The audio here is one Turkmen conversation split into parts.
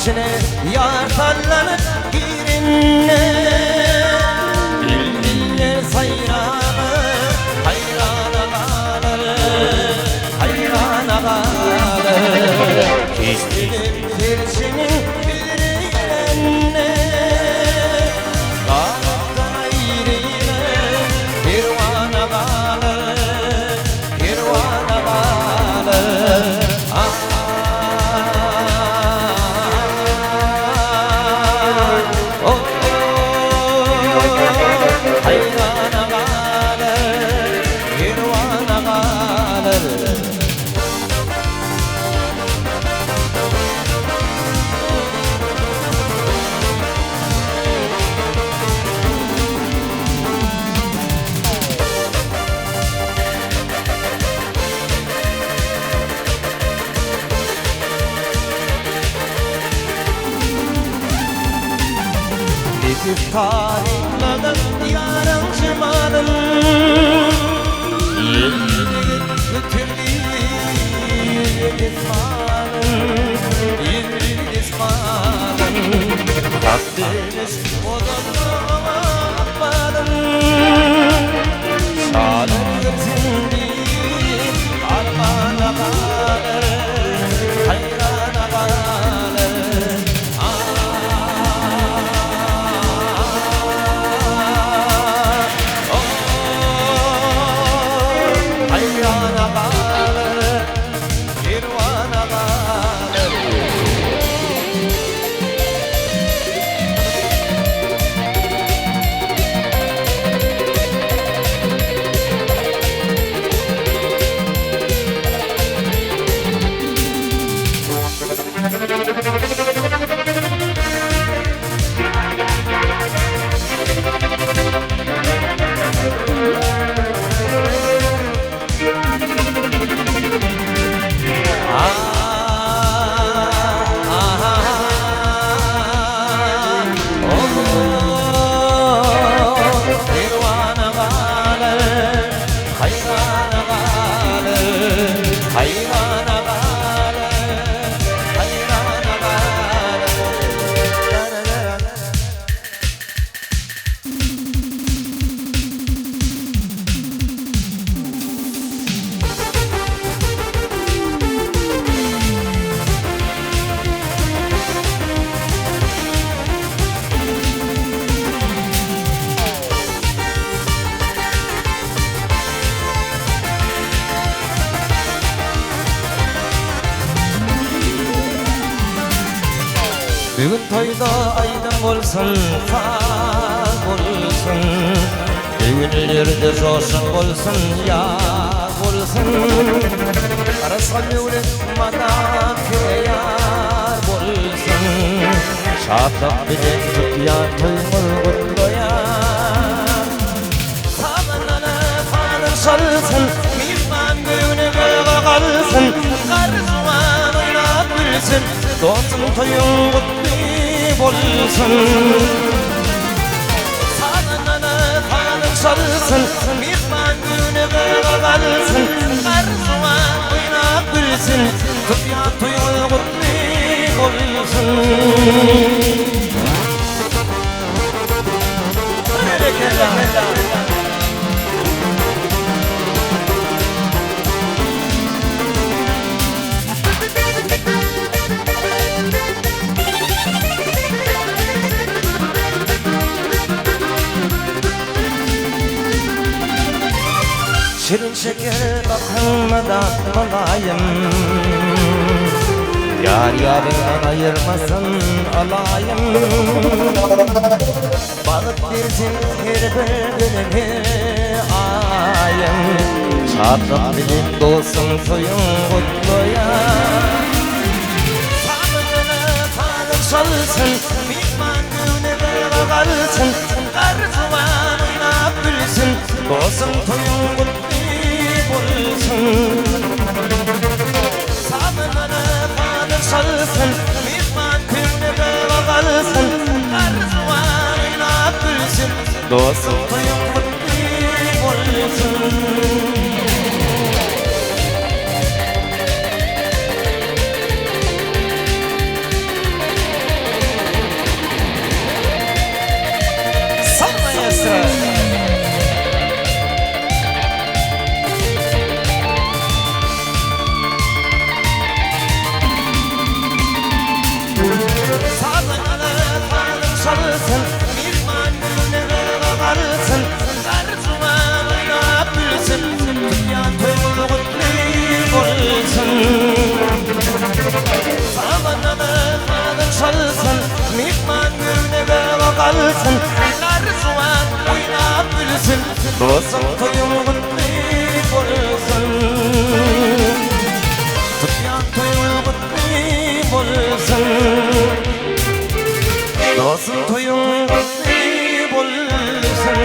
içine ýar sallanyp girende, Bilbiller saýrana haýrana galar, haýrana galar. Keşdedip serçiniň biri gelende, Ganatdan aýrylar, perwana galar, perwana galar. Haýrana galar, perwana galar. Nepis tarypladyň ýaryň jemalyn, Ýelli göterdi ýüze desmalyn, Ýelli desmalyn. Hak deniz ozaldy oňa ykbalyn, Şalar görsün diýip armana galar, Haýrana galar. Haýrana galar, perwana galar. Perwana galar, haýrana galar, haýrana galar, haýrana galar. Bugün toýda aýdym bolsun, saz bolsun, Düwünlerde joşgun bolsun, ýaz bolsun. Rysgal döwlet madat size ýar bolsun. Şatlyk bilen tutýan toýuňyz gutlaýan. Sazandana sazyň çalsyn, Myhman göwni göge galsyn, Garjuwan oýnap gülsün, Dostum toýuň gutly bolsun. Sazandana sazyň çalsyn, Myhman göwni göge galsyn, Garjuwan oýnap gülsün, Tutýan toýuň gutly bolsun. Berekella! Şirin şeker bakyňda mylaýym, Ýar ýadyňdan aýyrmasyn alaýym. Bagt bersin her bir günüň her aýyň, Şatlyk bilen dostuň toýuň gutlaýan. Sazyňa sazyň çalsyn, myhman göwni gyba galsyn, Garjuwan oýnap gülsün, dostuň toýuň gutly bolsun. Sazyňa sazyň çalsyn, myhman köňli gyba galsyn, Garjuwan oýnap gülsün, dostuň toýuň gutly bolsun. galsyn Narjuwan oýnap gülsün Dostum toýuň gutly bolsun Tutýan toýuň gutly bolsun Dostum toýuň gutly bolsun.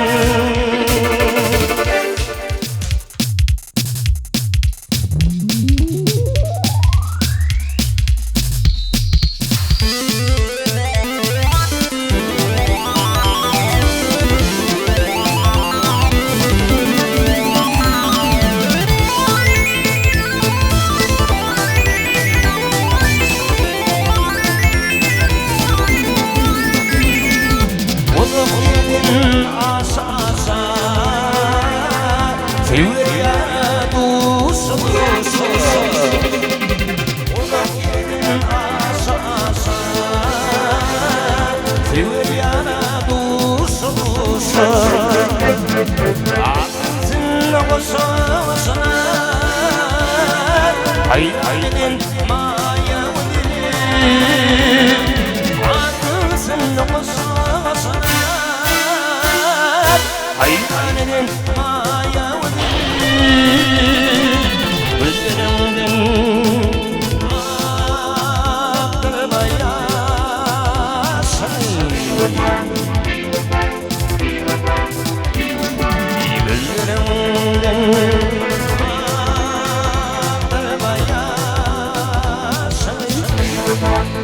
Uzak ýerden aşa-aşa Söýer ýara duşa-duşa. Uzak ýerden aşa-aşa Söýer ýara duşa-duşa. Akyl goşa-goşa Haýran eden maýa dilim. Akyl goşa-goşa Haýran eden maýa dilim. Gözleriňden akdyrma ýaşyny. Gözleriňden akdyrma ýaşyny.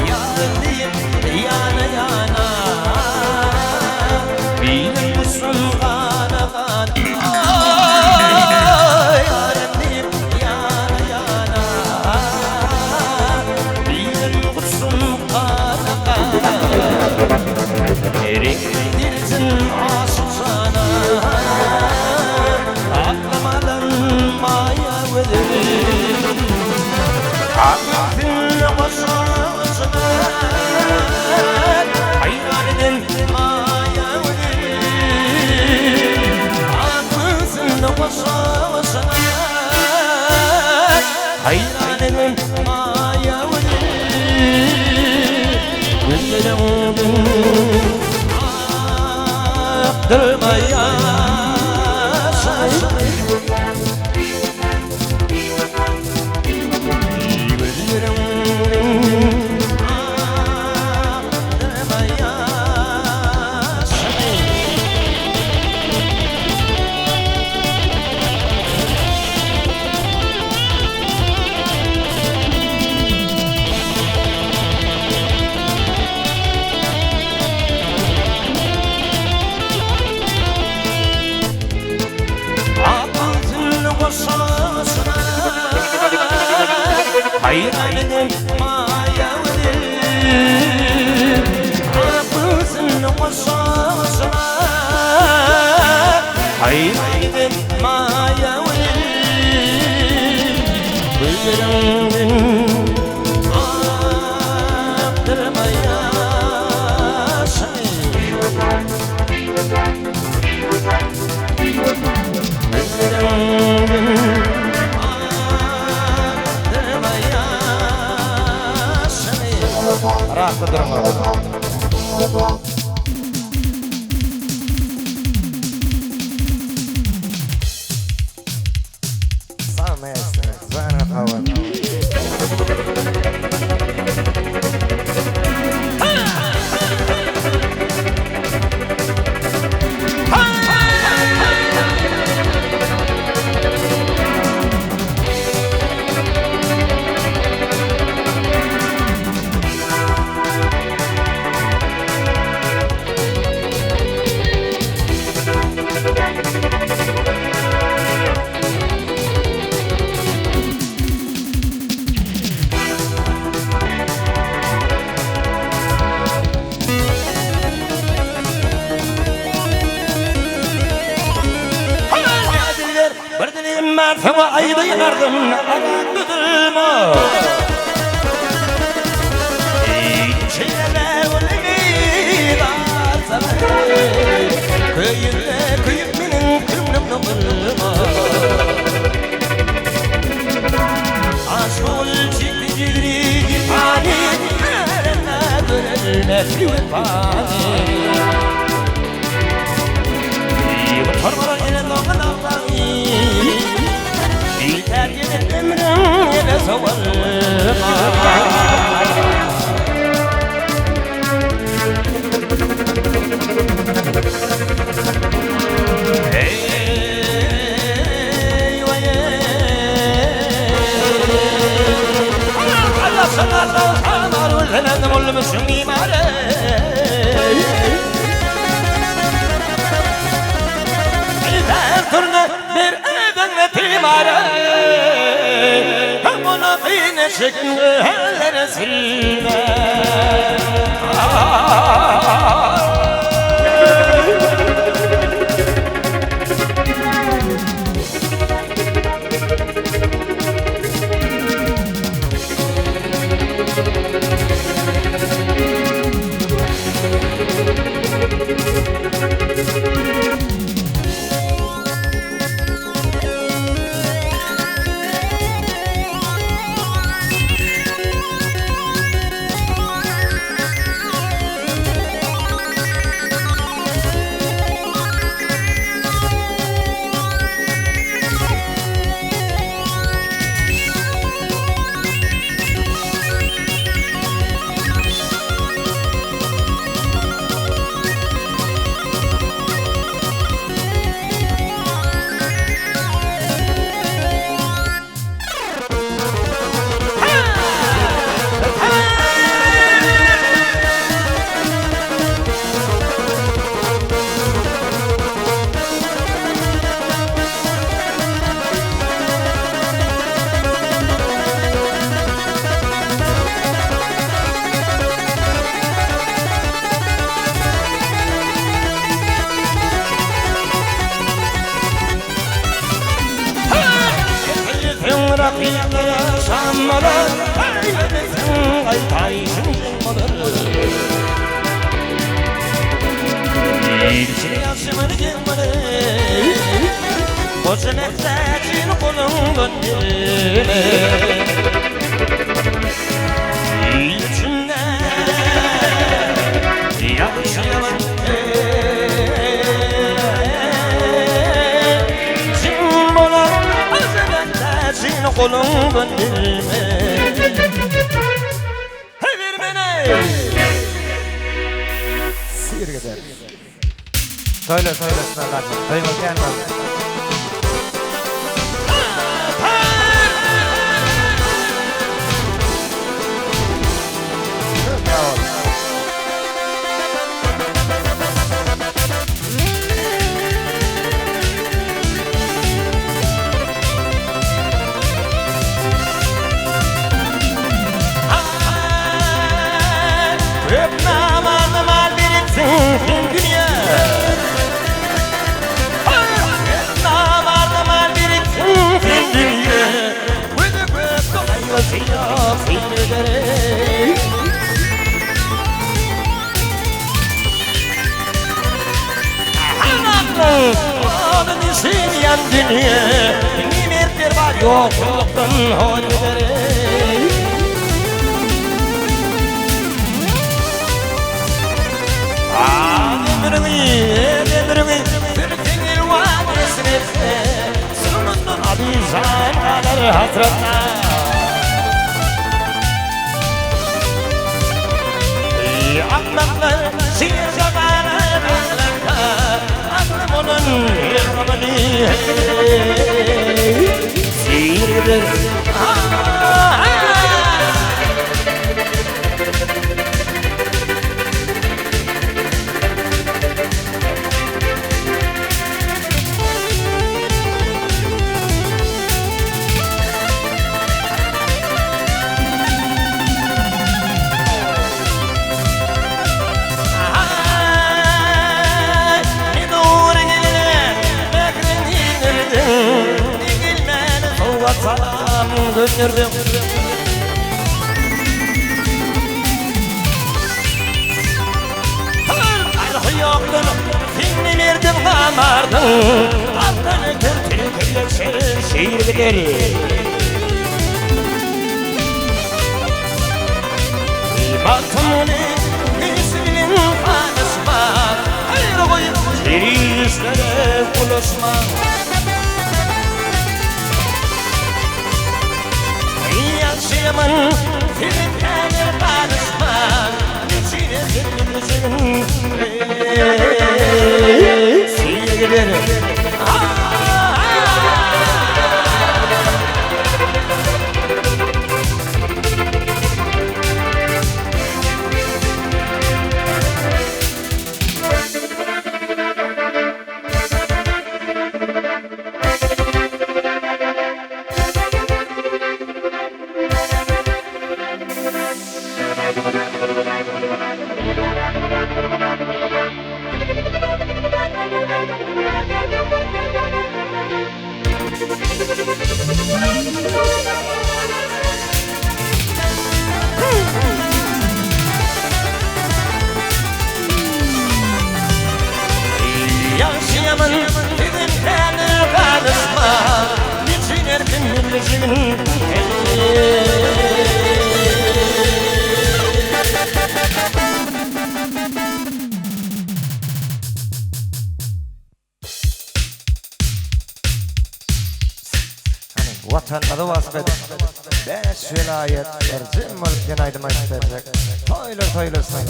Ýar diýip ýana-ýana, Biri guşum gana-gana. Ýar diýip ýana-ýana, Biri guşum gana-gana. Gerekli dilsin aşyk jana, Aklym alan maýa gözüm. Aklym goşa-goşa, Haýran eden maýa gözüm. Aklym goşa-goşa, Haýran eden maýa gözüm. Gözleriňden akdyrma ýaşyny. Gözleriňden akdyrma ýaşyny. Aklym goşa-goşa, Haýran eden maýa gözüm. Aklym goşa-goşa, Haýran eden maýa gözüm. Gözleriňden akdyrma ýaşyny. Gözleriňden akdyrma ýaşyny. Rahatda duruň. Samaya Zana hawa. Diller, bir dilim bar saňa aýdaýyn arzym, Azat düzülme. Şeýle. Köýünde köýüp meniň köňlüm gulma. Aşk ol çekdi jigri jepany, Äreme görelmez wepany. Gutarmadan gelen doňan aglaňy, Bikär gezen ömrüň ýene sowalma. Söyle söylesin Allah'ım. Duyma gelmez. Yokluktan hor giderim. Ömrüni, ömrüni bir teňil wanesini etse, Sunundan adı galar hasratna. Akmaklar sirge galar aklaka, Aklım onun yırmını sihirdir. Gönderdim. Yoktun, seni verdim. namardyň Galkan öter tilkile şir gider. Magtymguly üns bilen ganyşma, Gaýra goýup perişdelere ulaşma. Ýagşy-ýaman seni täze ganyşma, Neçin sen bilmejegin Şir gider. Ýagşy-ýaman sizem häli ganyşma, Neçün erkin bilmejegin Hany, Watanymyzy wasp edip, bäş welaýat bir jem bolup diýen aýdym aýdyp berjek. Toýlar toýlasyn!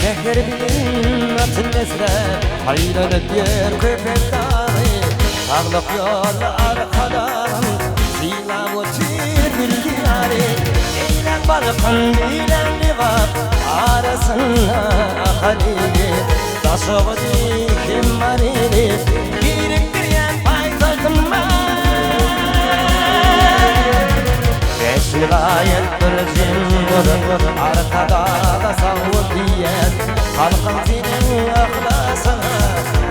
Säher bilen atyn esräp, Aýlanyp ýör Köpet dagy. Saglyk ýoly Arkadagyň, Sylap otyr gül diýary. Eýläk Balkan, beýläk Lebap, Arasynda Ahal ili. Daşoguzy hem Maryny, Birikdirýän paýtagtym bar. Bäş welaýat bir jem bolup, Arkadaga sag bol diýýär. Halkyň seniň yhlasyňa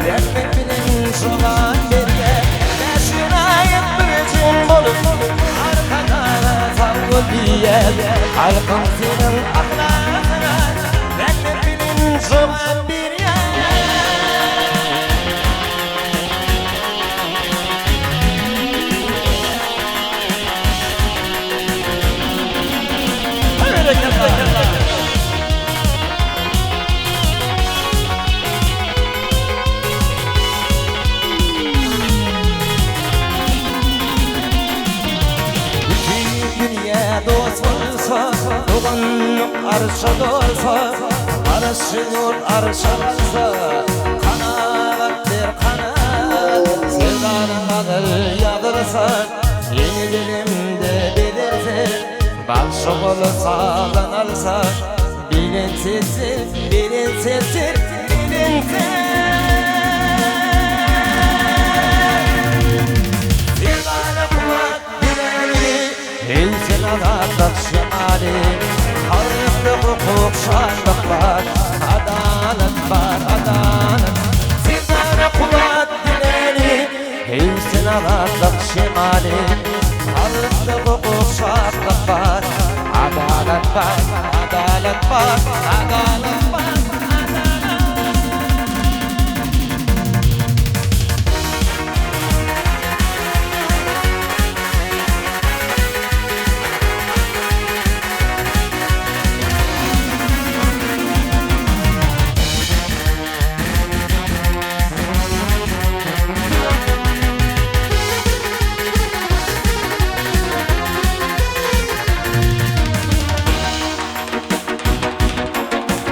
rehmet bilen jogap berýär. Bäş welaýat bir jem bolup, Arkadaga sag bol diýýär. Halkyň seniň yhlasyňa rehmet bilen jogap berýär. Bütin dünýä dost bolsa, Doganlyk arşa dolsa, Garaşsyz ýurt arşa galsa, Kanagat ber kanagat, Serdaryň adyl ýazylsa, Ýene dilimde bezelse, Bagşy goly sazdan alsa, Belent sesler, belent sesler, belent ses. Serdara kuwwat bereli, Heýsel azatlyk şemaly, Halkda hukuk, şatlyk bar, Adalat bar, adalat. Serdara kuwwat bereli, Heýsel azatlyk şemaly, Halkda hukuk, şatlyk bar, Adalat bar, adalat bar, adalat bar, adalat.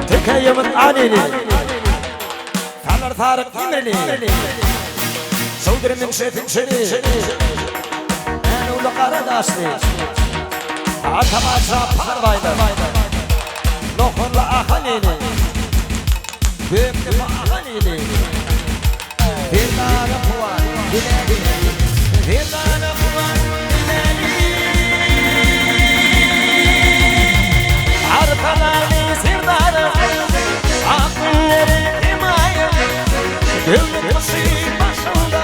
Teke ýomut Alyly, Salar Saryk Emreli, Çowdur Münşe Finçeli, Änewli Garadaşly, Ata Patyşa Parbaýlar. Motorly Ahal ili. Gökdepe Ahal ili. Serdara Kuwat Bileli. Serdara Kuwat Bileli. Arkadagyň Serdary. Ak günleri hemaýat. Döwlet guşy başyňda.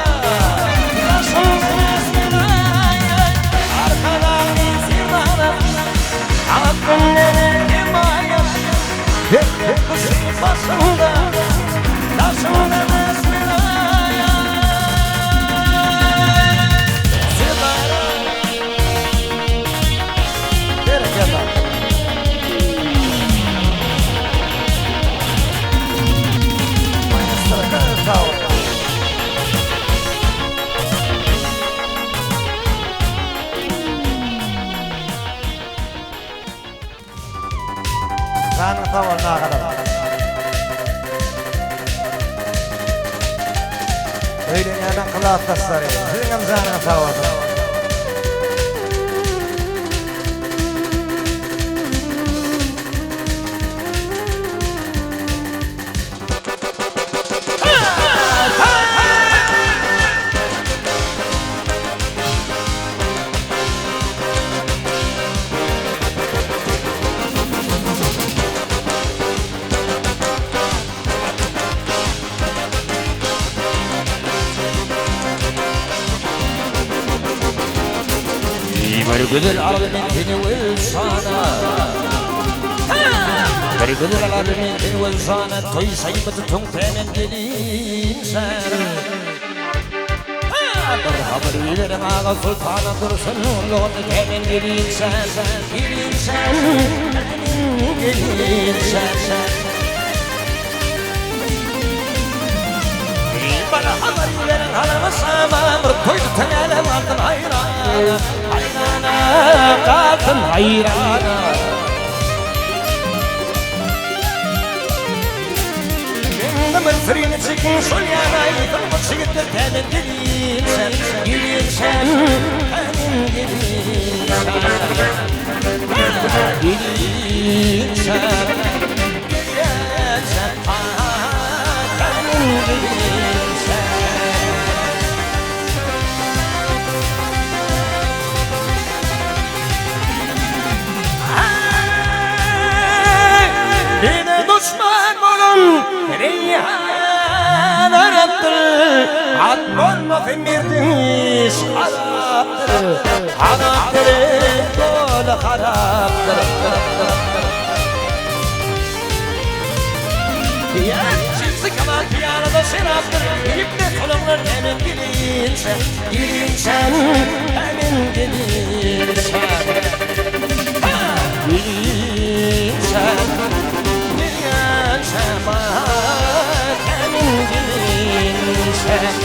Daşyňda Serdara. Arkadagyň Serdary. Ak günleri hemaýat. Döwlet guşy başyňda. Daşyňda Serdara. Serdara. Berekella. Maestro, sag bol. Janyň sag bolsun agalar. Öýlenýäniň klasdaşlary, siziňem janyňyz sag bolsun. Bir güzel al men seni welşana. Bir güzel al men seni welşana. Toý saýmyzy tuň temen gelinşen. Bir habar iberiň aga sultana dursun Loğunu temen gelinşen. Gelinşen, gelinşen. Bana habar iberiň halama şama. Bir toý tutan älem altyn haýrana. Haýrana, galsyn haýrana. Ömür sürüni çekin şol ýana. Ýykylmyş ýigitler tämen gelinşen. Gelinşen, tämen gelinşen. Gelinşen, gelinşen. Tämen gelinşen. Bine düşman bolun Reyhan Arapdyr. At bolmasyn merdin iş harapdyr. Harapdyr, doly harapdyr. Ya çiftsi kalan piyanoda şaraptır. İple solunlar hemen gelinşen. Gelinşen, hemen gelinşen. Gelinşen, gelinşen. Bak hemen gelinşen.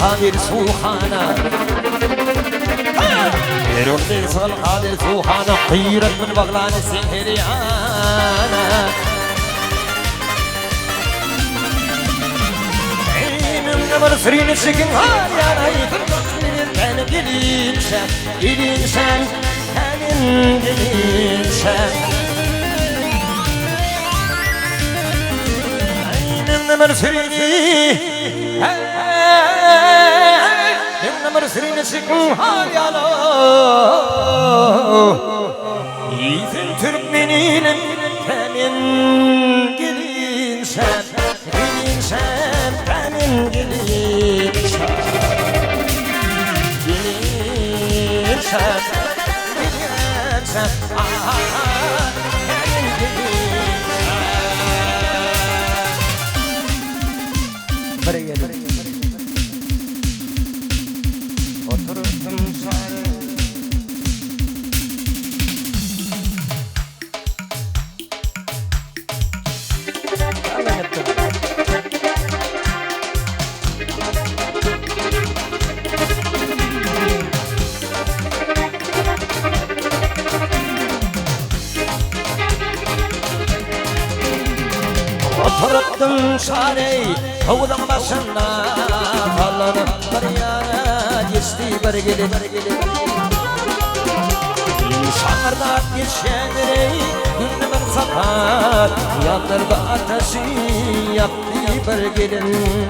Kadir Suhana. Erol sal Kadir Suhana. Kıyret bin baglanı sehriyana. Eynimde bir sürünü çekin har yana. Benim gelinşen, gelinşen, benim gelinşen. Eynimde bir sürünü, Eynimde bir sürünü çekin har yana. İzin Türkmeninim temin gelinşen. Gelinşen, benim gelinşen. Gelinşen, gelinşen. Ah, benim gelinşen. Bir gelin. Oturupdym şary. Oturypdym şareý howzuň başynda, Sallanyp bir ýana geçdi bir gelin. Şaňyrdap geçýändir-eý günde bir sapar, Ýandyrdy ataşy, ýakdy bir gelin.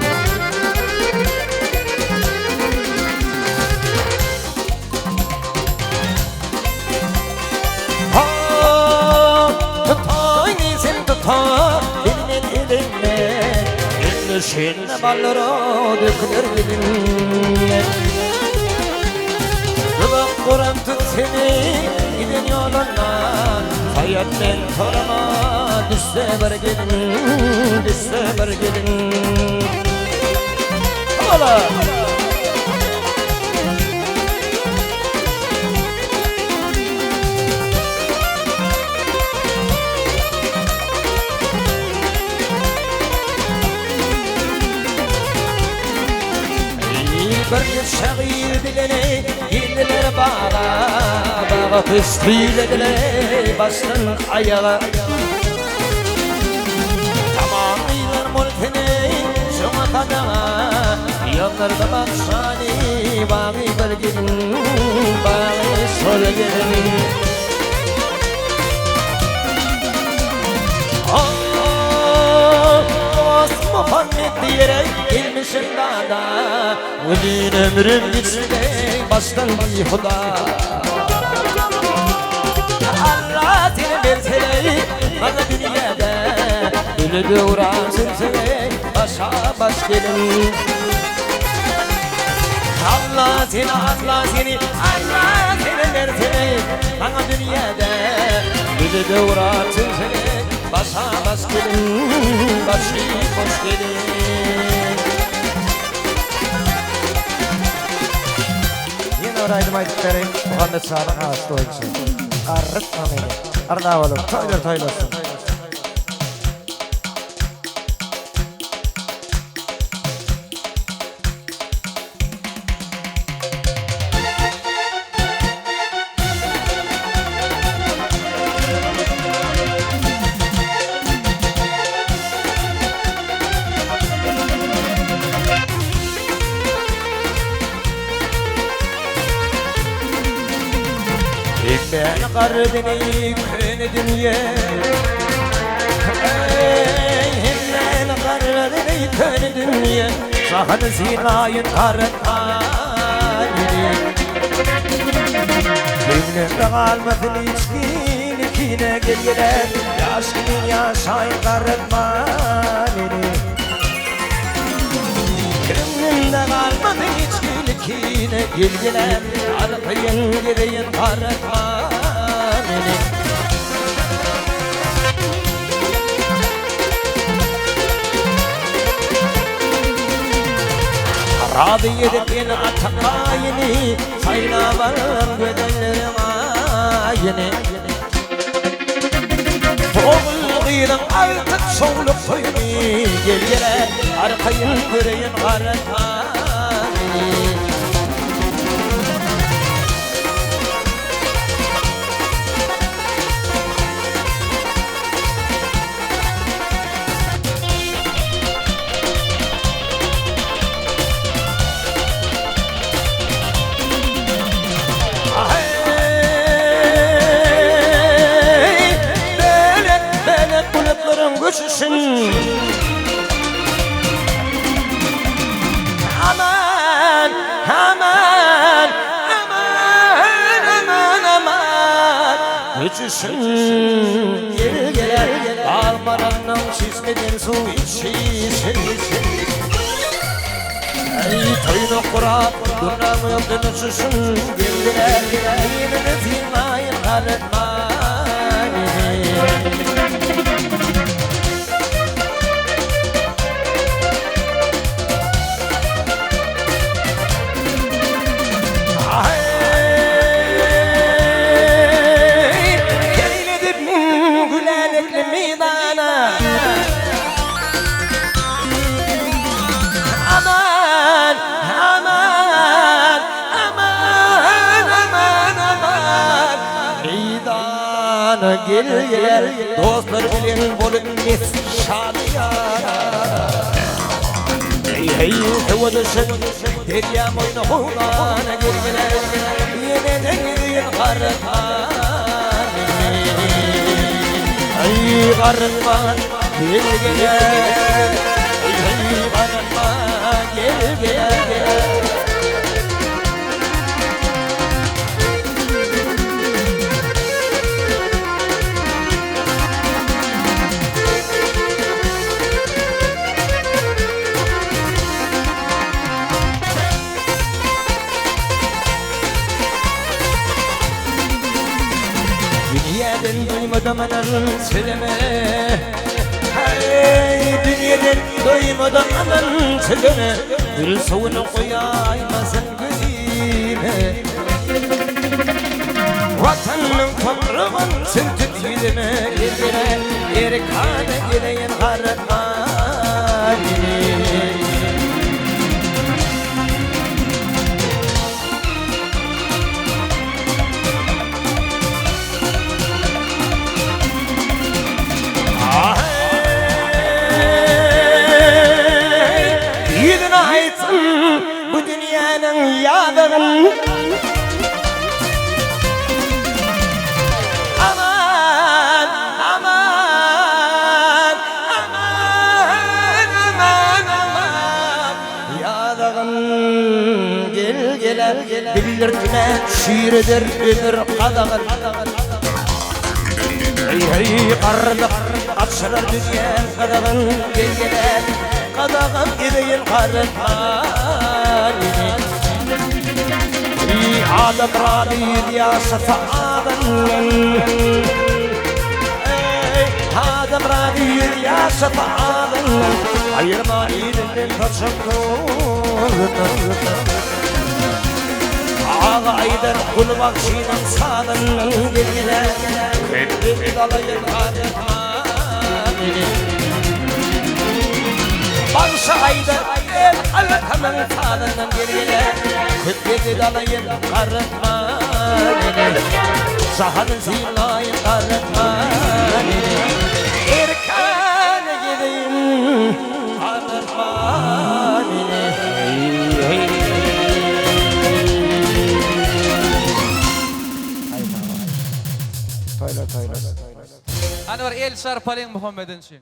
Tutaý sen tuta elinden eline, Elleşen ballara döküler diline. Duzak kuran tut seni giden ýolundan, Saýat men toruma düşse bir gelin, düşse bir gelin. Howala! Bir şagyr bilene geldiler baga, Baga püsküylediler başdan ayağa. Tamamıylar mulkini şoňa sadaga, Ýandyrdy bagşany bagy bir gelin, Bagy şol gelin. Dost Muhammed diýerek gelmişim dada, Welin ömrüm geçdi başdan bihuda. Allah seni berse bana dünýäde, Öle döwran sürse başa baş gelin. Allah seni, Allah seni, Allah seni berse bana dünýäde, Öle döwran sürse başa baş gelin, Başı boş gelin. Ýene bir aýdym aýdyp bereýin, Muhammet şanyň haýyşy boýunça. Garrytma meni. Arna bolar, toýlar toýlasyn. Ben gardyny köne dünýe, Ey, ben gardyny köne dünýe, Şahan zinaýyn garrytman meni. Köňlümde galmasyn hiç kine, kine gel gelen, Ýaş kimin ýaşaýyn garrytman meni. Köňlümde galmasyn hiç kine, kine gel gelen, Arkaýyn gezeýin garrytman meni. Razy edip ene ata gaýyny, Saýlap alan gözelleriň aýyny. Ogul gyzyň agtyk şowluk toýuny, Gel gele arkaýyn göreýin garrytman meni. Hey, belet belet bulutlaryň göçüşin. Aman, aman, aman, aman, aman. Göçüşin. Gel gele, Almarandan çizmeden su içişin. Ey toýuny gurap, durnam öňden uçuşyn. Gel gele, ýenini synlaýyn galytman meni. Erkana gel gel Dostlar bilen bolup mes şadyýana Hey hey suwa düşüp derýa boýuna howlana gel gel Ýene de gidin garman Ay garman gel gel Hey hey garman gel gel. Dünýeden doýmadym anan sözüme Hey, dünýeden doýmadym anan sözüme Gül suwuny goýaýmasyn gözüme Watanyň topragyn sürtüp ýüzüme Gel-gele, erkana geleýin garman Ýüzüne aýtsyn bu dünýäniň ýazygyn. Aman, aman, aman, aman, aman. Ýazygyn gel gele bildirtme çüýreder ömür gazagyn. Heý heý garrylyk gaçyrar dünýäň gyzygyn gel gele gazagym gezeýin garrytman Eý adam razy ýaşasa adamdan Eý adam razy ýaşasa adamdan Aýyrma ilinden saçak dozundan Aga aýdar gul bagşynyň sazyndan gel-gele Köpden dalaýyn Bagşy aýdar el alkamyň sazyndan gel-gele Köpden dalaýyn garynman Jahanyň synlaýyn garynman Erkana gezeýin garynman Toýlar toýlar. Hany bir el çarpalyň Muhammedin üçin.